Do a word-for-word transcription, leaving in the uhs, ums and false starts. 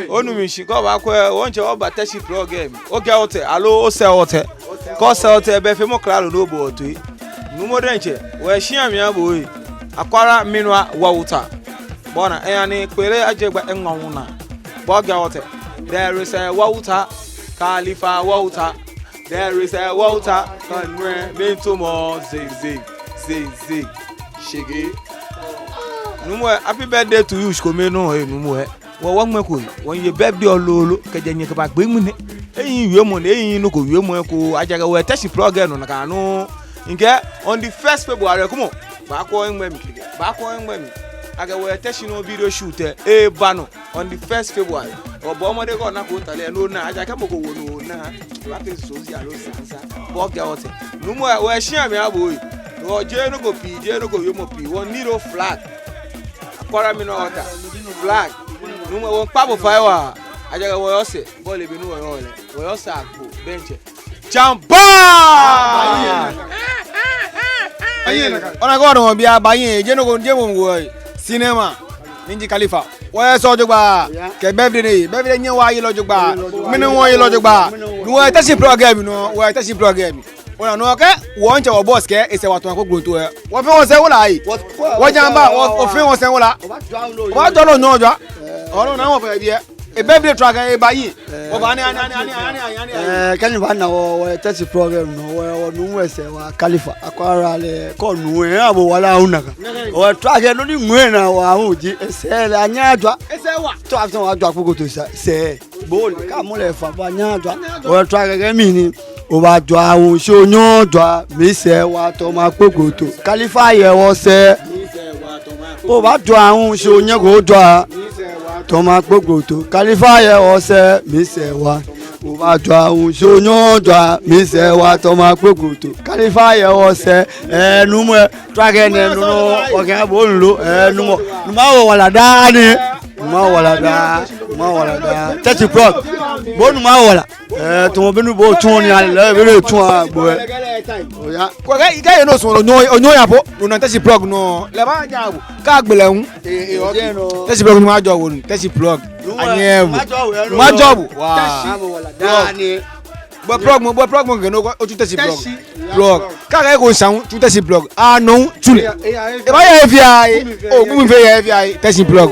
Onu mi shishi, kɛ obaakwɛ, wɔŋtsɛ wɔba Teshie Plug lɛ mli. Ogɛ otɛ, aloo osɛɛ otɛ. Kɛ osɛɛ otɛ, bɛ feemɔ klalo ni obo otoi. Nuumo diɛŋtsɛ, wɔyɛ shia mli abo ee. Akwara Mineral Water. Bɔ ni eyaa ni kpele ajɛ gba eŋma wuna. Bɔ gɛ otɛ. There is a water, Khalifa water. There is a water, kɛ ŋmɛ mi tumɔ, zing, zing, zing, zing, shege. Nuumo ɛ, happy birthday to you, shikome nɔ ɛ, nuumo ɛ. Wɔ, wɔŋmɛko, wɔŋye birthday lolo, kɛjɛ nyɛ kɛbagbe ŋmɛnɛ. Ehiii wiemɔ ni, ehiii nɔ ko wiemɔ eko, ejaakɛ wɔyɛ Teshie Plug lɛ nɔ nakai nɔŋŋ. Mikɛɛ, on the first February, come on. Baakwɛ ohiŋmɛi mli kɛkɛ. Baakwɛ ohiŋmɛi mli. Akɛ wɔyɛ Teshie nɔ video shoot lɛ, eba nɔ. On the first February. Obɔ mɔdɛŋ kɛ onako otale lɛ, ni ona, ejaakɛ mɔ ko wo ni ona. Ebaafee sɔŋŋ aloo saŋŋ saŋŋ. Bɔ gɛ otɛ. Nuumo ɛ, wɔyɛ shia mli abo ee. Wɔjeee nɔ ko pii, jeee nɔ ko wiemɔ pii. Wɔ need o flag. Akwara Mineral Water. Flag. Nuumo ɛ, wɔŋkpa bo fai waa. Ejaakɛ wɔyɛ osɛɛ. Bo ole bɔ ni wɔyɔɔ lɛ. Wɔyɛ osɛɛ agbo. Diɛŋtsɛ. Champa! Ona akɛ wɔdamɔ biɛ, abaye, jeee nɔ ko, jeee mɔ ko, cinema, ni ji Khalifa. Wɔyɛ sɛɛ jogbaŋŋ, kɛ birthday nɛɛ, birthday nyɛ wɔye lɛ jogbaŋŋ, mɛni wɔye lɛ jogbaŋŋ. Ni wɔyɛ Teshie Plug lɛ mli nɔ, wɔyɛ Teshie Plug lɛ mli. Ona nɔ kɛ, wɔŋtsɛ wɔ boss kɛɛ, esɛɛ wa tɔmɔ kpokploto ɛ. Wɔfɛɛ wɔsɛɛ wala ee. Wɔjamba, wɔ, wɔfɛɛ wɔsɛɛ wala. Obaajɔɔ lɛ onyɛ ojɔɔ. Ona nɔ wɔfɛɛ biɛ. Ebɛ bi tura kɛ eba yi. Wɔba ni, ani, ani, ani, ani, ani, ani. Ɛɛ, kɛ nyɛbana wɔ, wɔ Teshie Plug lɛ nɔ, wɔ, wɔnu wɔ sɛɛ wa Khalifa. Akwara lɛ, kɛ onu ɛ, abo wala ona akɛ. Wɔ tura kɛ nɔ ni ŋwɛi naa wɔ ahu ji, esɛɛ lɛ anyɛ ajɔɔ. Esɛɛ wa. Tɔ after wɔjɔɔ kpokploto sɛɛ, sɛɛ. Bo ole, kɛ mɔ lɛ fa ba anyɛ ajɔɔ. Wɔ tura kɛ kɛ mɛni. Obaajɔɔ ahu shi onyɛ ojɔɔ, misɛɛ wa tɔmɔ kpokploto. Khalifa yɛ wɔsɛɛ. Obaajɔɔ ahu shi onyɛko ojɔɔ, tɔmɔ kpokploto. Khalifa yɛ wɔsɛɛ, misɛɛ wa. Obaajɔɔ ahu shi onyɛ ojɔɔ, misɛɛ wa tɔmɔ kpokploto. Khalifa yɛ wɔsɛɛ, ɛɛ, nuumo ɛ, tura kɛ nɛɛ nɔ nɔ, okɛ bo nlo, ɛɛ, nuumo. Nuumo awo wala daa ni. Nuumo awo wala daa, nuumo awo wala daa. Teshie Plug. Bo nuumo awo wala. Ɛɛ, tɔmɔ bɔ ni bo tsuɔ nii ale lɛ, bɔ ni tsuɔ agbo ɛ. Oya. Kɛ, kɛ, kɛ yɛ nɔ sɔŋŋ, onyɛ, onyɛ oya po, ona Teshie Plug nɔ, lɛ baanyɛ abo, kɛ agbele hu. Teshie Plug ni majɔɔ wɔ nɔ, Teshie Plug. Anyɛ abo. Majɔɔ bo. Waa. Bo plug mɔ, bo plug mɔ kɛ nɔ ko, otsu Teshie Plug. Plug. Kɛ akɛɛ ko saŋŋ, tsu Teshie Plug. Anɔ, tsu lɛ. Ebaaye fɛɛ, o, kumi fɛɛ ye fɛɛ, Teshie Plug.